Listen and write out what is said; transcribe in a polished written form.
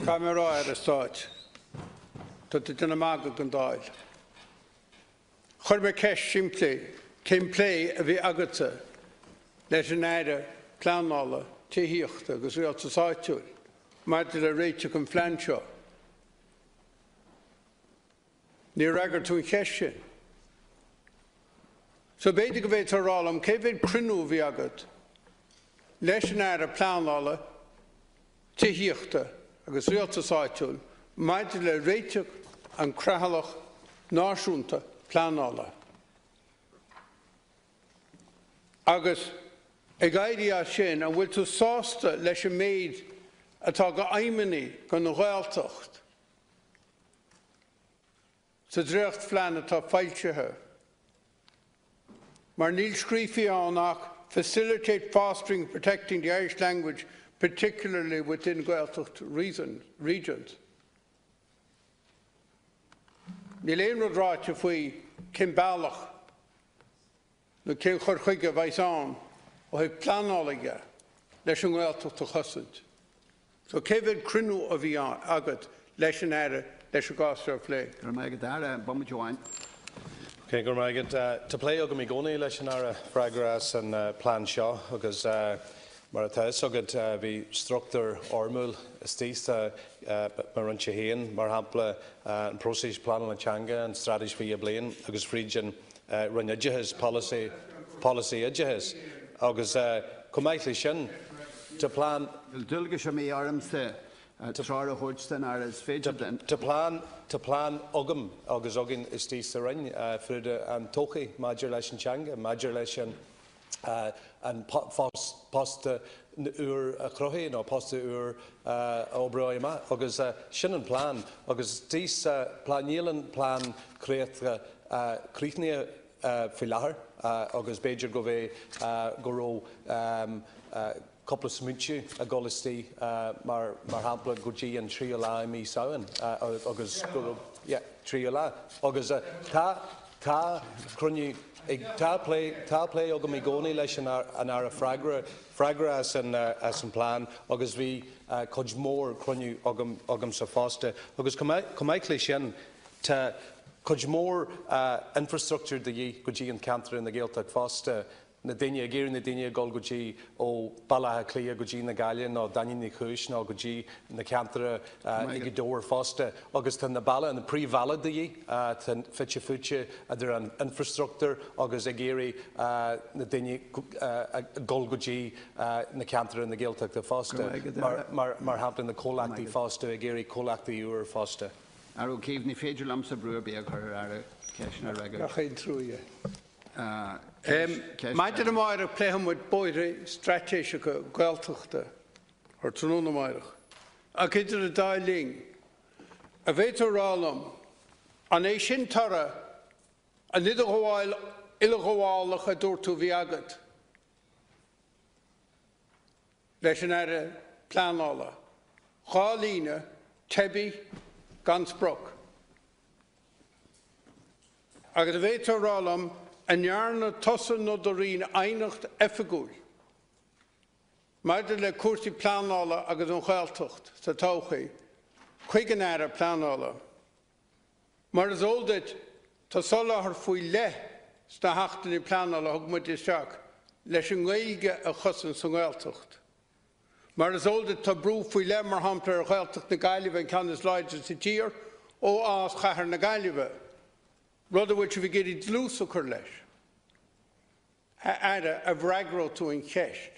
Caithfidh mé a rá, Aire Stáit, tá tú ag déanamh magadh den Dáil. Chuir mé ceist simplí, cén plé a bhí agatsa leis an Aire Pleanála, Tithíochta agus Rialtais Áitiúil maidir le réiteach an phlean seo? Níor fhreagair tú an cheist sin. So b'fhéidir go bhféadfá a rá liom cé mhéad cruinniú a bhí agat leis an Aire Pleanála, Tithíochta agus Rialtais Áitiúil maidir le réiteach an creathlach náisiúnta pleanála. Agus ag éirí as sin, an bhfuil tú sásta leis an méid atá d'aidhmeanna don Ghaeltacht sa dréachtphlean atá foilsithe? Mar níl scríofa ann ach 'facilitate fostering and protecting the Irish language, particularly within Gaeltacht regions'. Níl aon rud ráite faoi cén bealach nó cén chur chuige a bheas ann ó thaobh pleanála dhe leis an nGaeltacht a chosaint. So cé mhéad cruinniú a bhí agat leis an Aire leis an gcás seo a phlé? Go raibh maith agat, Aire. Bomaite amháin. Ok, go raibh maith agat. Tá plé agam i gcónaí leis an Aire freagrach as an plean seo agus mar atá fhios agat bhí struchtúr fhoirmiúil istigh sa mo Roinnse féin, mar shampla an próiseas pleanála teanga, an Straitéis 20 Bliain agus fríd an Roinn Oideachais, polasaí polasaí oideachais agus chomh maith leis sin tá plean. Níl dualgas ar bith ormsa treoir a thabhairt don Aire, is féidir den. Tá plean tá plean agam agus againn istigh sa Roinn fríd an todhchaí maidir leis an teanga, maidir leis an an post úr a chruthú nó post úr a oibriú amach agus sin an plean agus istigh sa plean níl an plean críochnaithe críochnaithe faoi láthair agus b'fhéidir go bheidh go raibh cúpla smaointe ag dul istigh mar mar shampla go dtí an tríú lá i mí Samhain agus go raibh yeah tríú lá agus tá tá cruinniú ag tá plé tá plé agam i gcónaí leis an an Aire freagra freagrach as an as an plean agus bhí cuid mhór cruinniú agam agamsa fosta agus chomh maith chomh maith leis sin Tá cuid mhór infrastructúr de dhíth go dtí an ceantar in na Gaeltacht fosta. Na daoine, ag iarraidh na daoine a dhul go dtí ó Baile Átha Cliath go dtí na Gaillimh nó Daingean Uí Chúis nó go dtí na ceantair i Gaoth Dobhair fosta. Agus tá na bealaí, na príomhbhealaí de dhíth, tá fite fuaite idir an infrastructúr agus ag iarraidh na daoine a dhul go dtí na ceantair na Gaeltachta fosta. Mar shampla na comhlachtaí fosta, ag iarraidh comhlachtaí úr fosta. Aire Ó Cuív, ní féidir liomsa brú ar bith a chur ar Aire ceisteanna a fhreagairt. Gach aon truaighe. Maidin amárach pléifidh muid bóithre straitéiseacha Gaeltachta, or tráthnóna amárach. Ach idir an dá linn, an bhféadfá a rá liom, an é sin toradh an idirghabháil uileghabhálach a dúirt tú a bhí agat? leis an Aire Pleanála, 2 líne, teibí, gan sprioc. Agus an bhféadfá a rá liom an ndearna tusa nó do Roinn aighneacht oifigiúil maidir le cúrsaí pleanála agus an Ghaeltacht sa todhchaí chuig an Aire Pleanála? Mar is eol duit, tá soláthar faoi leith sna hAchtanna Pleanála a thug muid isteach leis an nGaeilge a chosaint sa nGaeltacht. Mar is eol duit, tá brú faoi leith, mar shampla, ar Ghaeltacht na Gaillimhe, an ceann is láidre sa tír, ó fhás chathair na Gaillimhe, rud a bhfuil sibh ag iarraidh dlús a chur leis. A Aire, an bhfreagróidh tú an cheist?